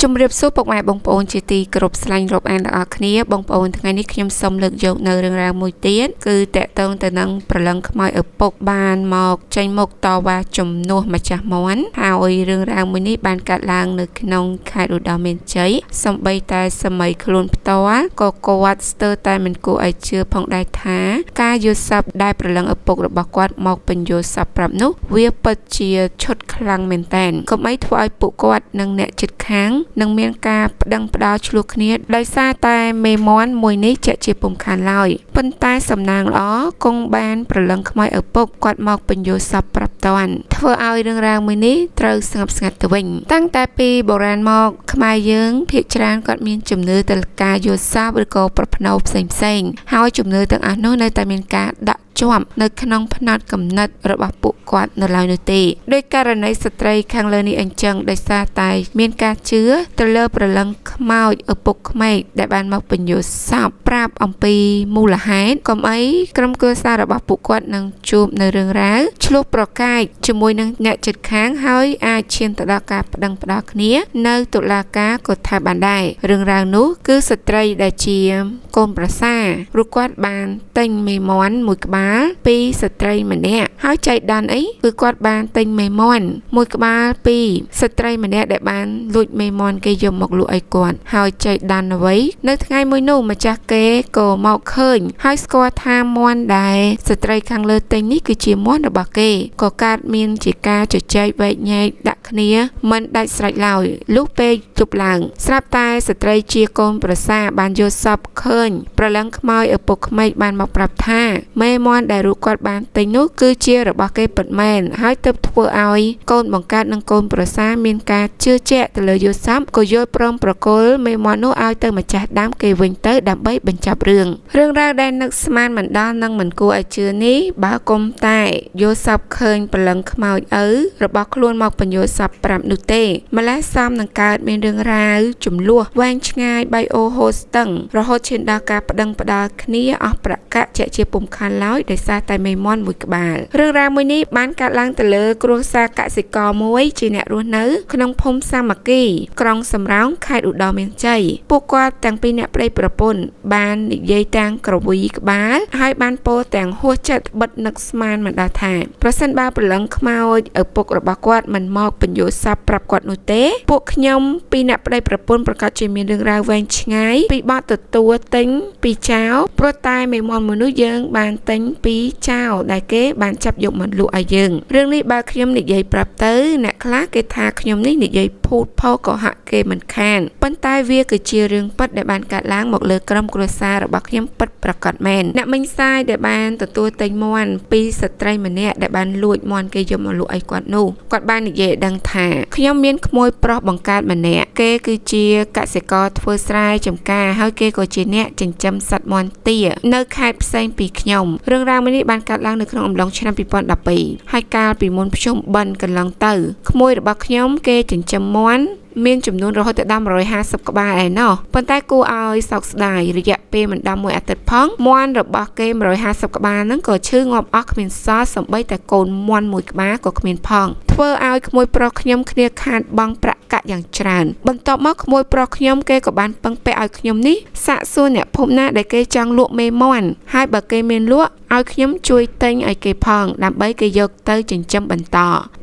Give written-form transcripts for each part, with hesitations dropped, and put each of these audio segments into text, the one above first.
ជំរាបសួរពុកម៉ែបងប្អូនជាទីគោរពស្រឡាញ់រាប់អានទាំងអស់គ្នាបងប្អូនថ្ងៃនេះខ្ញុំសូមលើកយកនៅរឿងរ៉ាវមួយទៀតគឺតកតងទៅនឹងព្រលឹងខ្មោចឪពុកបានមកចេញមុខតវ៉ាជំនួសម្ចាស់មន់ហើយរឿងរ៉ាវមួយនេះបានកើតឡើងនៅក្នុងខេត្តឧត្តរមានជ័យសូម្បីតែសម័យខ្លួនផ្ទាល់ក៏គាត់ស្ទើរតែមិនគួរឲ្យជឿផងដែរថាការយល់សប្តិដែលព្រលឹងឪពុករបស់គាត់មកបញ្យល់សប្តិប្រាប់នោះវាពិតជាឈុតខ្លាំងមែនទែនកុំអីធ្វើឲ្យពួកគាត់និងអ្នកជិតខាងនឹងមានការប្តឹងផ្តល់ឆ្លោះគ្នាដោយសារតែមេមន់មួយនេះជាក់ជាពុំខានឡើយប៉ុន្តែសំណាងល្អគង់បានព្រលឹងខ្មោចឪពុកគាត់មកបញ្យល់សប្តិប្រាប់តាន់ធ្វើឲ្យរឿងរ៉ាវមួយនេះត្រូវស្ងប់ស្ងាត់ទៅវិញតាំងតែពីបុរាណមកខ្មែរយើងភាគច្រើនគាត់មានជំនឿទៅលើការយល់សប្តិឬក៏ប្រផ្នូលផ្សេងៗហើយជំនឿទាំងអស់នោះនៅតែមានការដាក់ជាប់នៅក្នុងផ្នត់គំនិតរបស់ពួកគាត់នៅឡើយនោះទេដោយករណីស្ត្រីខាងលើនេះអញ្ចឹងដោយសារតែមានការជឿទៅលើព្រលឹងខ្មោចឪពុកក្មេកដែលបានមកបញ្យល់សពប្រាប់អំពីមូលហេតុកុំអីក្រុមគ្រួសាររបស់ពួកគាត់នឹងជួបនៅរឿងរ៉ាវឆ្លោះប្រកែកជាមួយនឹងអ្នកជិតខាងហើយអាចឈានទៅដល់ការប្តឹងផ្តល់គ្នានៅតុលាការក៏ថាបានដែររឿងរ៉ាវនោះគឺស្ត្រីដែលជាកូនប្រសាឬគាត់បានទិញមេមន់មួយក្បាលពីស្ត្រីម្នាក់ហើយចៃដន្យអីគឺគាត់បានទិញមេមន់មួយក្បាលពីស្ត្រីម្នាក់ដែលបានលួចមេមន់គេយកមកលក់ឲ្យគាត់ហើយចៃដន្យអ្វីនៅថ្ងៃមួយនោះម្ចាស់គេក៏មកឃើញហើយស្គាល់ថាមន់ដែលស្ត្រីខាងលើទិញនេះគឺជាមន់របស់គេក៏កើតមានជាការជជែកវែកញែកដាក់គ្នាមិនដាច់ស្រេចឡើយលុះពេលជប់ឡើងស្រាប់តែស្ត្រីជាកូនប្រសាបានយល់សប្តិឃើញព្រលឹងខ្មោចឪពុកក្មេកបានមកប្រាប់ថាមេមន់ដែលរូបគាត់បានទិញនោះគឺជារបស់គេពិតមែនហើយទើបធ្វើឲ្យកូនបង្កើតនិងកូនប្រសាមានការជឿជាក់ទៅលើយល់សប្តិក៏យល់ព្រមប្រគល់មេមន់នោះឲ្យទៅម្ចាស់ដើមគេវិញទៅដើម្បីបញ្ចប់រឿងរឿងរ៉ាវដែលនឹកស្មានមិនដល់និងមិនគួរឲ្យជឿនេះបើគុំតែយល់សប្តិឃើញព្រលឹងខ្មោចឪរបស់ខ្លួនមកបញ្យល់សប្តិប្រាប់នោះទេម្ល៉េះសមនឹងកើតមានរឿងរ៉ាវចំនួនវែងឆ្ងាយបាយអូហូស្ទឹងរហូតឈានដល់ការប្តឹងផ្តល់គ្នាអស់ប្រកាសជាក់ជាពុំខានឡើយដោយសារតែមេមន់មួយក្បាលរឿងរ៉ាវមួយនេះបានកើតឡើងទៅលើគ្រួសារកសិករមួយជាអ្នករស់នៅក្នុងភូមិសាមគ្គីក្រុងសំរោងខេត្តឧត្តរមានជ័យពួកគាត់ទាំងពីរអ្នកប្តីប្រពន្ធបាននិយាយទាំងក្រវីក្បាលហើយបានពោលទាំងហួសចិត្តបិទនឹកស្មានមិនដល់ថាប្រសិនបើព្រលឹងខ្មោចឪពុករបស់គាត់មិនមកបញ្យល់សពប្រាប់គាត់នោះទេពួកខ្ញុំពីរអ្នកប្តីប្រពន្ធប្រកាសជាមានរឿងរ៉ាវវែងឆ្ងាយពីបទទទួលទិញពីចៅព្រោះតែមេមន់មួយនោះយើងបានទិញពីចៅដែលគេបានចាប់យកមកលក់ឲ្យយើងរឿងនេះបើខ្ញុំនិយាយប្រាប់ទៅអ្នកខ្លះគេថាខ្ញុំនេះនិយាយភូតផកុហកគេមិនខានប៉ុន្តែវាគឺជារឿងពិតដែលបានកើតឡើងមកលើក្រុមគ្រួសាររបស់ខ្ញុំពិតប្រាកដមែនអ្នកមិញសាយដែលបានទទួលទិញមន់ពីស្ត្រីម្នាក់ដែលបានលួចមន់គេយកមកលក់ឲ្យគាត់នោះគាត់បាននិយាយដឹងថាខ្ញុំមានក្មួយប្រុសបង្កើតម្នាក់គេគឺជាកសិករធ្វើស្រែចម្ការហើយគេក៏ជាអ្នកចិញ្ចឹមសត្វមាន់ទានៅខេត្តផ្សេងពីខ្ញុំរឿងរ៉ាវមួយនេះបានកើតឡើងនៅក្នុងអំឡុងឆ្នាំ2012ហើយកាលពីមុនភ្ជុំបិណ្ឌកន្លងទៅក្មួយរបស់ខ្ញុំគេចិញ្ចឹមមាន់មានចំនួនរហូតដល់150ក្បាលឯណោះប៉ុន្តែគួរឲ្យសោកស្ដាយរយៈពេលមិនដល់មួយអាទិត្យផងមាន់របស់គេ150ក្បាលហ្នឹងក៏ឈឺងាប់អស់គ្មានសល់សូម្បីតែកូនមាន់មួយក្បាលក៏គ្មានផងធ្វើឲ្យក្មួយប្រុសខ្ញុំគ្នាខាតបង់ប្រាក់កាក់យ៉ាងច្រើនបន្ទាប់មកក្មួយប្រុសខ្ញុំគេក៏បានពឹងពាក់ឲ្យខ្ញុំនេះសាកសួរអ្នកភូមិណាដែលគេចង់លក់មេមាន់ហើយបើគេមានលក់ឲ្យខ្ញុំជួយទិញឲ្យគេផងដើម្បីគេយកទៅចិញ្ចឹមបន្ត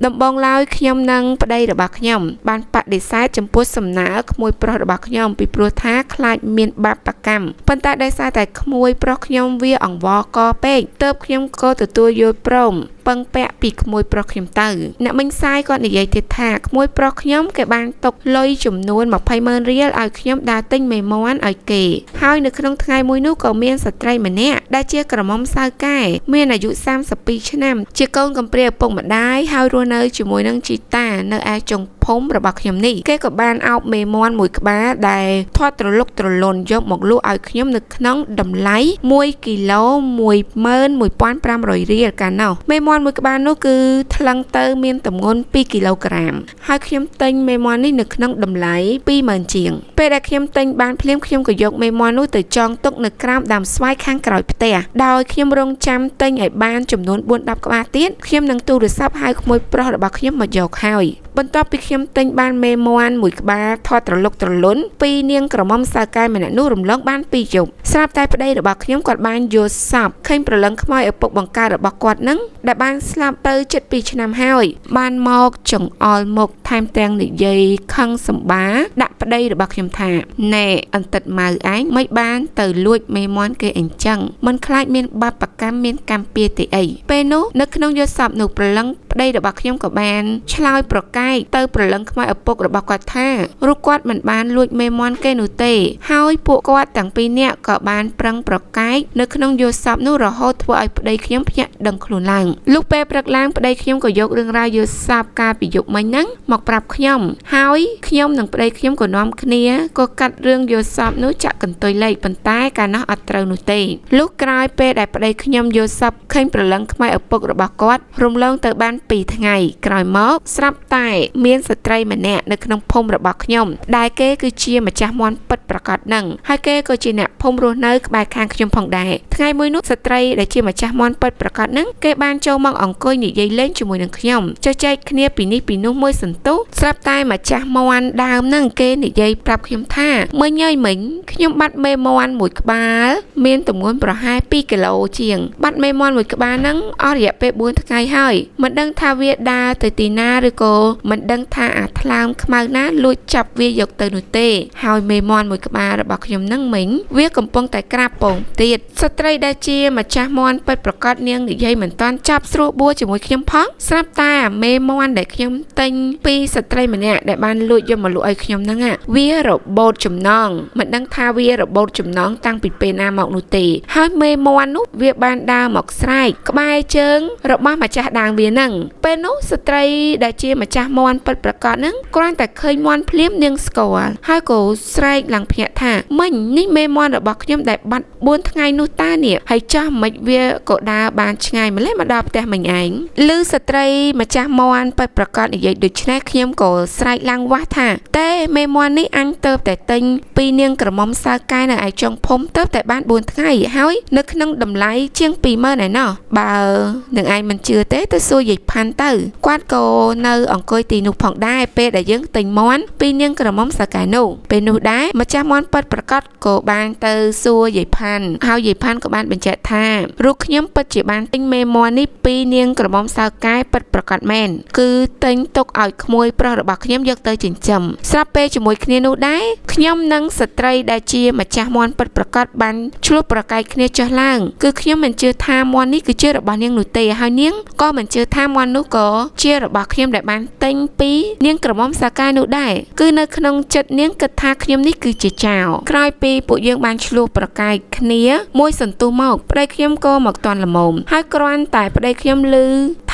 ដំបូងឡើយខ្ញុំនិងប្តីរបស់ខ្ញុំបានបដិសេធចំពោះសំណើក្មួយប្រុសរបស់ខ្ញុំពីព្រោះថាខ្លាចមានបាបកម្មប៉ុន្តែដោយសារតែក្មួយប្រុសខ្ញុំវាអង្វរកពេកទើបខ្ញុំក៏ទទួលយល់ព្រមពឹងពាក់ពីក្មួយប្រុសខ្ញុំទៅអ្នកមិញសាយគាត់និយាយទៀតថាក្មួយប្រុសខ្ញុំគេបានទុកលុយចំនួន200,000រៀលឲ្យខ្ញុំដើរទិញមេមន់ឲ្យគេហើយនៅក្នុងថ្ងៃមួយនោះក៏មានស្ត្រីម្នាក់ដែលជាក្រមុំសៅកែមានអាយុ32ឆ្នាំជាកូនកំព្រាឪពុកម្ដាយហើយរស់នៅជាមួយនឹងជីតានៅឯចុងភូមិរបស់ខ្ញុំនេះគេក៏បានអោបមេមន់មួយក្បាលដែលធាត់ត្រលុកត្រលន់យកមកលក់ឲ្យខ្ញុំនៅក្នុងតម្លៃ1គីឡូ11500រៀលកាលនោះមេមន់ ន់មួយក្បាលនោះគឺថ្លឹងទៅមានទម្ងន់2គីឡូក្រាមហើយខ្ញុំទិញមេមាន់នេះនៅក្នុងតម្លៃ20000ជាងពេលដែលខ្ញុំទិញបានភ្លាមខ្ញុំក៏យកមេមាន់នោះទៅចងទុកនៅក្រោមដើមស្វាយខាងក្រោយផ្ទះដោយខ្ញុំរងចាំទិញឲ្យបានចំនួន4-10ក្បាលទៀតខ្ញុំនឹងទូរស័ព្ទហៅក្មួយប្រុសរបស់ខ្ញុំមកយកហើយបន្ទាប់ពីខ្ញុំទិញបានមេមាន់មួយក្បាលថតត្រលុកត្រលុនពីនាងក្រមុំសៅកែម្នាក់នោះរំលងបាន2យប់ស្រាប់តែប្តីរបស់ខ្ញុំគាត់បានយល់សប្តិឃើញព្រលឹងខ្មោចឪពុកបង្កើតរបស់គាត់នឹងដែលបានស្លាប់ទៅជិត2ឆ្នាំហើយបានមកចង្អុលមុខថែមទាំងនិយាយខឹងសម្បាដាក់ប្តីរបស់ខ្ញុំថាណែអន្តិតម៉ៅឯងមិនបានទៅលួចមេមាន់គេអញ្ចឹងមិនខ្លាចមានបាបកម្មមានកម្មពៀទេអីពេលនោះនៅក្នុងយល់សប្តិនោះព្រលឹងប្តីរបស់ខ្ញុំក៏បានឆ្លើយប្រកែកទៅព្រលឹងខ្មោចឪពុករបស់គាត់ថារូបគាត់មិនបានលួចមេមាន់គេនោះទេហើយពួកគាត់ទាំងពីរនាក់ក៏បានប្រឹងប្រកែកនៅក្នុងយល់សប្តិនោះរហូតធ្វើឲ្យប្តីខ្ញុំភ្ញាក់ដឹងខ្លួនឡើងលុះពេលព្រឹកឡើងប្តីខ្ញុំក៏យករឿងរ៉ាវយល់សប្តិកាលពីយប់មិញហ្នឹងមកប្រាប់ខ្ញុំហើយខ្ញុំនិងប្តីខ្ញុំក៏នាំគ្នាក៏កាត់រឿងយល់សប្តិនោះចាក់កន្ទុយលេខប៉ុន្តែកាលនោះអត់ត្រូវនោះទេលុះក្រោយពេលដែលប្តីខ្ញុំយល់សប្តិឃើញព្រលឹងខ្មោចឪពុករបស់គាត់រំលងទៅបាន2ថ្ងៃក្រោយមកស្រាប់តែមានស្ត្រីម្នាក់នៅក្នុងភូមិរបស់ខ្ញុំដែលគេគឺជាម្ចាស់មាន់ពិតប្រាកដនឹងហើយគេក៏ជាអ្នកភូមិរស់នៅក្បែរខាងខ្ញុំផងដែរថ្ងៃមួយនោះស្ត្រីដែលជាម្ចាស់មាន់ពិតប្រាកដនឹងគេបានចូលមកអង្គុយនិយាយលេងជាមួយនឹងខ្ញុំជជែកគ្នាពីនេះពីនោះមួយសន្ទុះស្រាប់តែម្ចាស់មាន់ដើមនឹងគេនិយាយប្រាប់ខ្ញុំថាមិញអើយមិញខ្ញុំបាត់មេមាន់មួយក្បាលមានទម្ងន់ប្រហែល2គីឡូជាងបាត់មេមាន់មួយក្បាលនឹងអស់រយៈពេល4ថ្ងៃហើយមិនដឹងថាវាដើរទៅទីណាឬក៏មិនដឹងថាអាថ្លើមខ្មៅណាលួចចាប់វាយកទៅនោះទេហើយមេមាន់មួយក្បាលរបស់ខ្ញុំនឹងមិញវាកំពុងតែក្រាបពងទៀតស្ត្រីដែលជាម្ចាស់មាន់ពិតប្រាកដនាងនិយាយមិនតាន់ចាប់ស្រួលបួជាមួយខ្ញុំផងស្រាប់តែអាមេមាន់ដែលខ្ញុំទិញពីស្ត្រីម្នាក់ដែលបានលួចយកមកលក់ឲ្យខ្ញុំហ្នឹងវារបូតចំណងមិនដឹងថាវារបូតចំណងតាំងពីពេលណាមកនោះទេហើយមេមាន់នោះវាបានដើរមកស្រែកក្បែរជើងរបស់ម្ចាស់ដើមវាហ្នឹងពេលនោះស្ត្រីដែលជាម្ចាស់មាន់ពិតប្រាកដហ្នឹងគ្រាន់តែឃើញមាន់ភ្លាមនាងស្គាល់ហើយក៏ស្រែកឡើងភ្ញាក់ថាមិញនេះមេមាន់របស់ខ្ញុំដែលបាត់4ថ្ងៃនោះតានេះហើយចាស់មិនវាក៏ដើរបានឆ្ងាយម្ល៉េះមកដល់ផ្ទះមិញឯងឮស្ត្រីម្ចាស់មាន់ពិតប្រាកដនិយាយដូច្នេះខ្ញុំក៏ស្រែកឡើងវាស់ថាតែមេមាន់នេះអញទៅតែទិញពីនាងក្រមុំសៅកែនៅឯចុងភូមិទៅតែបាន4ថ្ងៃហើយនៅក្នុងតម្លៃជាង20000ឯណោះបើនឹងឯងមិនជឿទេទៅសួរយាយផាន់ទៅគាត់ក៏នៅអង្គុយទីនោះផងដែរពេលដែលយើងទិញមាន់ពីនាងក្រមុំសៅកែនោះពេលនោះដែរម្ចាស់មាន់ពិតប្រាកដក៏បានទៅសួរយាយផាន់ហើយយាយផាន់ក៏បានបញ្ជាក់ថារូបខ្ញុំពិតជាបានទិញមេមាន់នេះពីនាងក្រមុំសៅកែពិតប្រាកដមែនគឺទិញទុកឲ្យក្មួយប្រុសរបស់ខ្ញុំយកទៅចិញ្ចឹមស្រាប់ពេលជាមួយគ្នានោះដែរខ្ញុំនិងស្ត្រីដែលជាម្ចាស់មាន់ពិតប្រាកដបានឆ្លោះប្រកែកគ្នាចុះឡើងគឺខ្ញុំមិនជឿថាមាន់នេះគឺជារបស់នាងនោះទេហើយនាងក៏មិនជឿថាមាន់នោះក៏ជារបស់ខ្ញុំដែលបានទិញពីនាងក្រមុំសាកាយនោះដែរគឺនៅក្នុងចិត្តនាងគិតថាខ្ញុំនេះគឺជាចៅក្រោយពីពួកយើងបានឆ្លោះប្រកែកគ្នាមួយសន្ទុះមកប្តីខ្ញុំក៏មកតន់ល្មមហើយគ្រាន់តែប្តីខ្ញុំឮ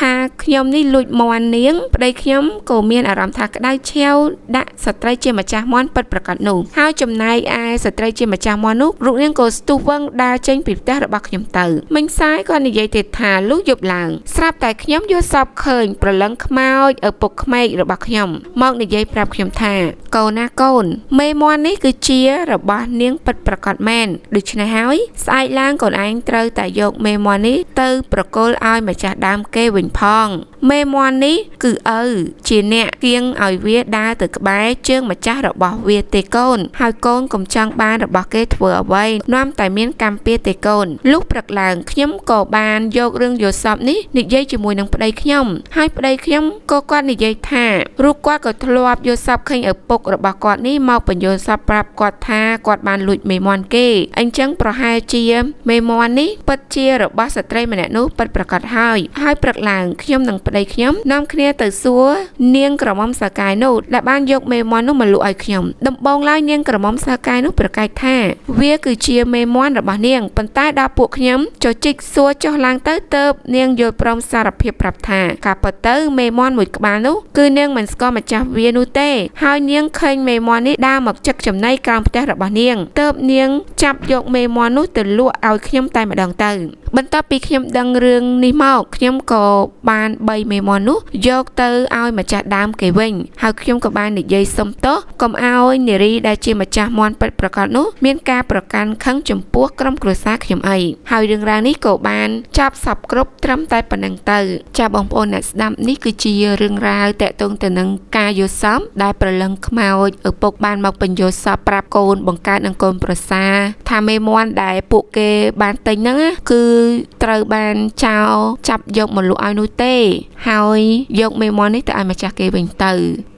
ថាខ្ញុំនេះលួចមាន់នាងប្តីខ្ញុំក៏មានអារម្មណ៍ថាក្តៅឆាវដាក់ស្ត្រីជាម្ចាស់មាន់ពិតប្រាកដនោះហើយចំណែកឯស្ត្រីជាម្ចាស់មាន់នោះរូបនាងក៏ស្ទុះវឹងដើរចេញពីផ្ទះរបស់ខ្ញុំទៅមិញសាយក៏និយាយទៀតថាលុះយប់ឡើងស្រាប់តែខ្ញុំយល់សប្តិឃើញព្រលឹងខ្មោចឪពុកក្មេករបស់ខ្ញុំមកនិយាយប្រាប់ខ្ញុំថាកូនណាកូនមេមាន់នេះគឺជារបស់នាងពិតប្រាកដមែនដូច្នេះហើយស្អែកឡើងកូនឯងត្រូវតែយកមេមាន់នេះទៅប្រគល់ឲ្យម្ចាស់ដើមគេវិញផងមេមាន់នេះគឺឪជាអ្នកគៀងឲ្យវាដើរទៅក្បែរជើងម្ចាស់របស់វាទេកូនហើយកូនកុំចង់បានរបស់គេធ្វើអ្វីនាំតែមានកម្មពៀទេកូនលុះព្រឹកឡើងខ្ញុំក៏បានយករឿងយល់សប្តិនេះនិយាយជាមួយនឹងប្តីខ្ញុំហើយប្តីខ្ញុំក៏គាត់និយាយថារូបគាត់ក៏ធ្លាប់យល់សប្តិឃើញឪពុករបស់គាត់នេះមកបញ្យល់សប្តិប្រាប់គាត់ថាគាត់បានលួចមេមាន់គេអញ្ចឹងប្រហែលជាមេមាន់នេះពិតជារបស់ស្ត្រីម្នាក់នោះពិតប្រាកដហើយហើយព្រឹកឡើងខ្ញុំនិងប្តីខ្ញុំនាំគ្នាទៅសួរនាងក្រមុំសកាយនោះដែលបានយកមេមាន់នោះមកលក់ឲ្យខ្ញុំដំបូងឡើយនាងក្រមុំសកាយនោះប្រកែកថាវាគឺជាមេមាន់របស់នាងប៉ុន្តែដល់ពួកខ្ញុំចុចជីកសួរចុះឡើងទៅទៅនាងយល់ព្រមសារភាពប្រាប់ថាការពិតទៅមេមាន់មួយក្បាលនោះគឺនាងមិនស្គាល់ម្ចាស់វានោះទេហើយនាងឃើញមេមាន់នេះដើរមកចឹកចំណីក្រោមផ្ទះរបស់នាងទើបនាងចាប់យកមេមាន់នោះទៅលក់ឲ្យខ្ញុំតែម្ដងទៅ បន្ទាប់ពីខ្ញុំដឹងរឿងនេះមកខ្ញុំក៏បានបីមេមាន់នោះយកទៅឲ្យម្ចាស់ដើមគេវិញហើយខ្ញុំក៏បាននិយាយសុំទោសកុំឲ្យនារីដែលជាម្ចាស់មាន់ពិតប្រាកដនោះមានការប្រកាន់ខឹងចំពោះក្រុមគ្រួសារខ្ញុំអីហើយរឿងរ៉ាវនេះក៏បានចប់សពគ្រប់ត្រឹមតែប៉ុណ្្នឹងទៅចាបងប្អូនអ្នកស្ដាប់នេះគឺជារឿងរ៉ាវតាក់ទងទៅនឹងការយល់សប្តិដែលប្រលឹងខ្មោចឪពុកបានមកបញ្យល់សប្តិប្រាប់កូនបង្កើតនិងកូនប្រសាថាមេមាន់ដែលពួកគេបានទិញហ្នឹងគឺត្រូវបានចោលចាប់យកមកលក់ឲ្យនោះទេហើយយកមេមាន់នេះទៅឲ្យម្ចាស់គេវិញទៅ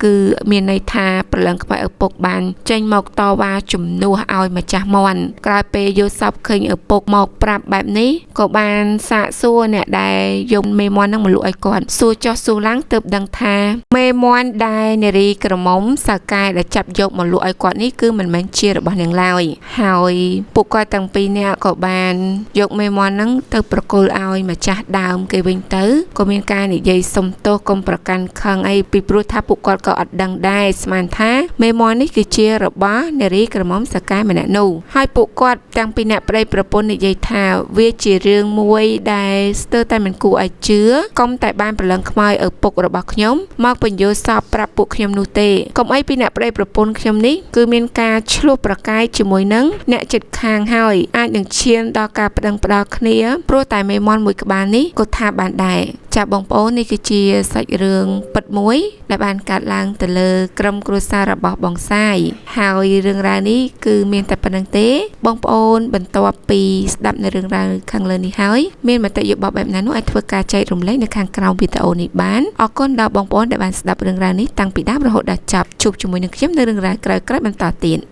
គឺមានន័យថាប្រលឹងខ្មោចឪពុកបានចេញមកតវ៉ាជំនួសឲ្យម្ចាស់មាន់ក្រោយពេលយល់សប្តិឃើញឪពុកមកប្រាប់បែបនេះក៏បានសាកសួរអ្នកដែលយកមេមាន់ហ្នឹងមកលក់ឲ្យគាត់សួរចុះសួរឡើងទើបដឹងថាមេមាន់ដែលនារីក្រមុំសៅកែដែលចាប់យកមកលក់ឲ្យគាត់នេះគឺមិនមែនជារបស់នាងឡើយហើយពួកគាត់ទាំងពីរនាក់ក៏បានយកមេមាន់ហ្នឹងទៅប្រគល់ឲ្យម្ចាស់ដើមគេវិញទៅក៏មានការនិយាយសុំទោសកុំប្រកាន់ខឹងអីពីព្រោះថាពួកគាត់ក៏អត់ដឹងដែរស្មានថាមេមាន់នេះគឺជារបស់នារីក្រមុំសៅកែម្នាក់នោះហើយពួកគាត់ទាំងពីរនាក់ប្តីប្រពន្ធនិយាយថាវាជារឿងមួយដែលស្ទើរតែមិនគួរឲ្យជឿកុំតែបានប្រលឹងខ្មោចឪពុករបស់ខ្ញុំមកបញ្យល់សពប្រាប់ពួកខ្ញុំនោះទេកុំអីពីអ្នកប្តីប្រពន្ធខ្ញុំនេះគឺមានការឆ្លោះប្រកែកជាមួយនឹងអ្នកជិតខាងហើយអាចនឹងឈានដល់ការប្តឹងផ្តល់គ្នាព្រោះតែមេមាន់មួយក្បាលនេះក៏ថាបានដែរចាបងប្អូននេះគឺជាសាច់រឿងពិតមួយដែលបានកើតឡើងទៅលើក្រុមគ្រួសាររបស់បងសាយហើយរឿងរ៉ាវនេះគឺមានតែប៉ុណ្្នឹងទេបងប្អូនបន្ទាប់ពីស្ដាប់នៅរឿងរ៉ាវខាងលើនេះហើយមានមតិយោបល់បែបណានោះអាចធ្វើការចែករំលែកនៅខាងក្រោមវីដេអូនេះបានអរគុណដល់បងប្អូនដែលបានស្ដាប់រឿងរ៉ាវនេះតាំងពីដើមរហូតដល់ចប់ជួបជាមួយនឹងខ្ញុំនៅរឿងរ៉ាវក្រោយៗបន្តទៀត។